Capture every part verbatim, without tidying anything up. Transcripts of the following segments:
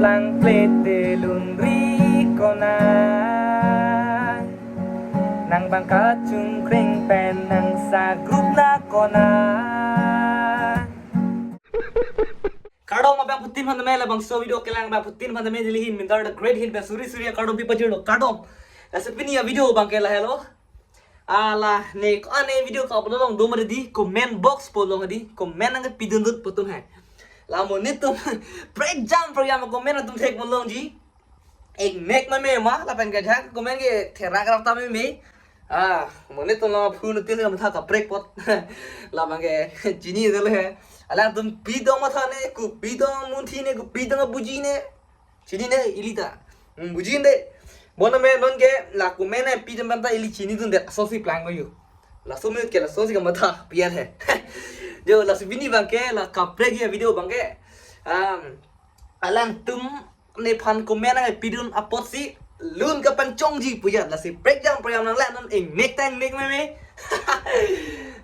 Plangplete lunri konat, nang bang kachungkreng pen nang sagrup na konat. Kardom abangphutin aphan tame, labangso video kelang abangphutin aphan tame, neli hin Minthar the Great hin pen suri suri kardom pipajirlo, kardom. Lasi pini avideo abangke lahelo. Ala ne ko-an ne video ka-upload long do ma di, comment box pu long di, comment nangkepidun dut pu atum he. La monit atum prekjam prekjam comment atum thek mo longji. Ingnek meme ma, lapen ke ajahak comment ke therak rap ta meme. Ah, monit atum la phun util ke matha kaprek apot. Labangke chinidetlo he. Alangtum pidong matha ne, kopi dong munthi ne, kopi dong abuji ne. Chinine ili ta. Hmm, bujinde. Bonta me nonke la comment nangpidun pen ta ili chinidundet, lasosi plang ko yo. Laso me ke lasosi kamatha pi-an he. Jo, lasi pini abangke la kaprek avideo abangke. Um, alangtum nephan comment nangpidun apotsi lun kapangchongji pu ya, lasi prekjam prekjam nang la non ingnek ta ingnek meme.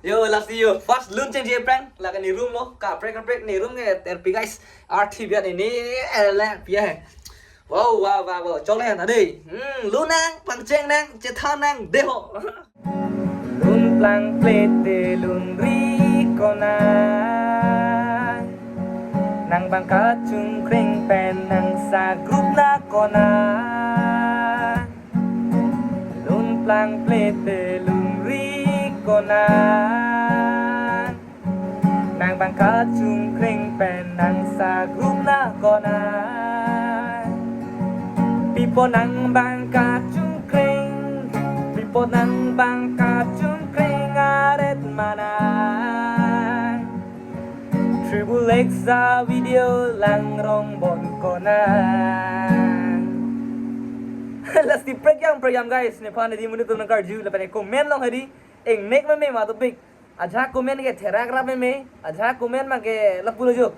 Yo, lasi yo first lun chengji aphrang, lake ne room lo, kaprek kaprek ne room ke terpi guys. Arthi biat ini, eh, le, pia he. Wow, wow, wow, wow. Chole na dei. Hmm, lun nang, pangcheng nang, chethan nang, dei ho. Lun plangplete lunri konat, nang bang kachungkreng pen nang sagrup na konat. Lun plangplete lunri konat, nang bang kachungkreng pen nang sagrup na konat. Pipo nang bang kachungkreng, pipo nang bang kachungkreng aret manang. Triple X avideo langrong bon konang. Lasi prekjam prekjam guys, nephan di monit atum nangkarju lapen comment long hadi. Ingnek meme ma topik. Ajahak comment ke therak rap meme. Ajahak comment ma ke lapulo jo.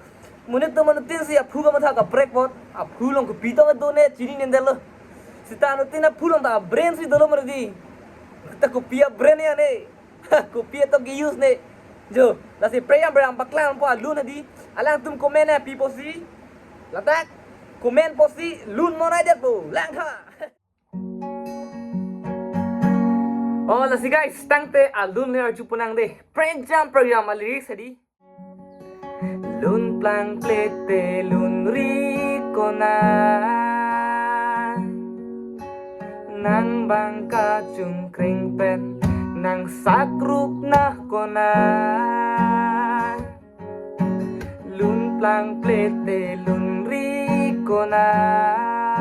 Monit atum anuttin si aphu kamatha kaprek apot. Aphu long kopi tong do ne chinidetlo. Seta anuttin aphu long ta brain si dolo ma di. Ta kopi a brain ya ne. Kopi atok ke-use ne. Jo, lasi prekjam prekjam paklang po alun hadi. Alangtum comment nangpi apotsi. Ladak comment apotsi lun mo nai det po. Langtha. Oh, lasi guys, tangte alun le arju ponang dei. Prekjam prekjam a-lyrics hadi. Lun plangplete lunri konat, nang bang kachungkreng pen nang sagrup na konat. Lun plangplete lunri konang,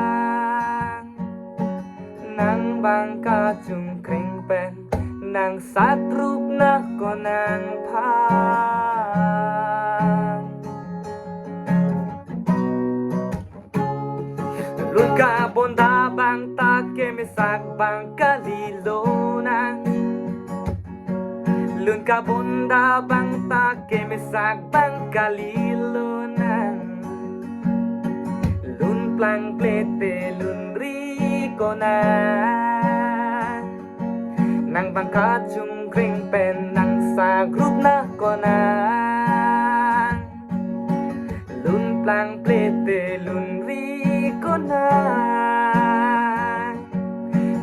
nang bang kachungkreng pen nang sagrup na konang phan. Lun kabonda bang ta kemesak bang kali lonang. Lun kabonda bang ta kemesak bang kali lonang. Lun plangplete lunri konang, nang bang kachungkreng pen nang sagrup na konang. Lun plangplete lunri konang,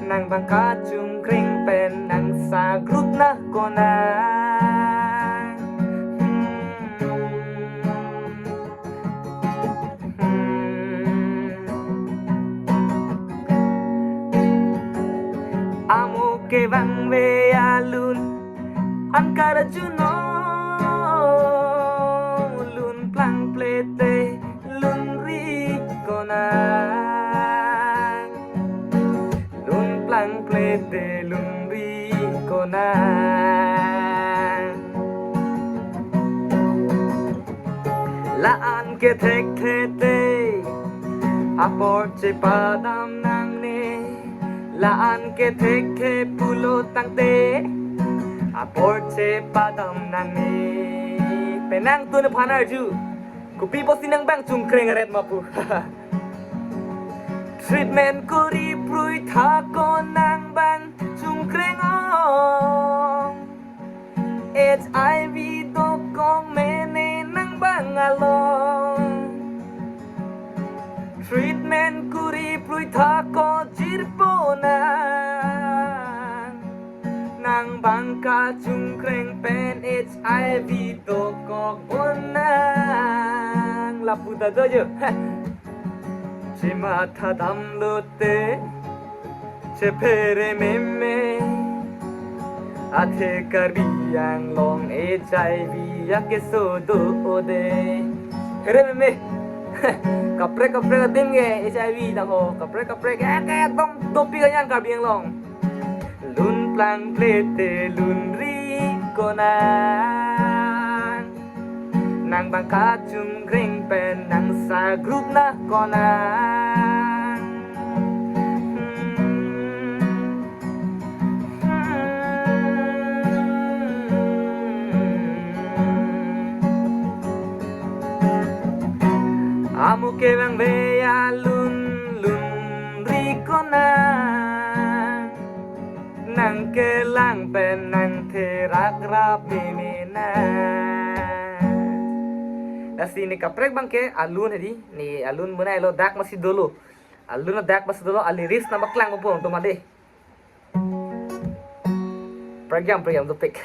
nang bang kachungkreng pen nang sagrup na konang. Hmm. Hmm. Amo kevangve alun an karjunon, lun plangplete lunri konang. Lun plangplete lunri konang. La-an ke thekthe te apor chepadam nangne. La-an ke thekthe pulo tangte apor chepadam nangne. Penang tun aphan arju. Kopi apotsi nang bang chungkreng aret ma pu. Treatment kori prui tha ko nang bang chungkreng ong. H I V dokok mene nang bang along. Treatment kuri prui tha ko jirpo nang. Nang bang kachungkreng pen H I V dokok bon nang. Lapu ta do jo. Chematha damlote, chephere meme. Athe Karbi Anglong H I V akeso do-o de. Phere meme. Kaprek kaprek adim ke H I V dang ho. Kaprek kaprek, eh, ke dong dopik anyang Karbi Anglong. Lun plang plete lun ri konang. Nang bang kachungkreng pen nang sa group na konang. Hmm. Hmm. Amu ke bang ve alun lun ri konang. Nang kelang pen nang therak rap meme na. Lasi ne kaprek bang ke alun hedi, ne alun menai lo dak masi dolo. Alun dak masi dolo, ali ris nama klang pon to made. Program program topik.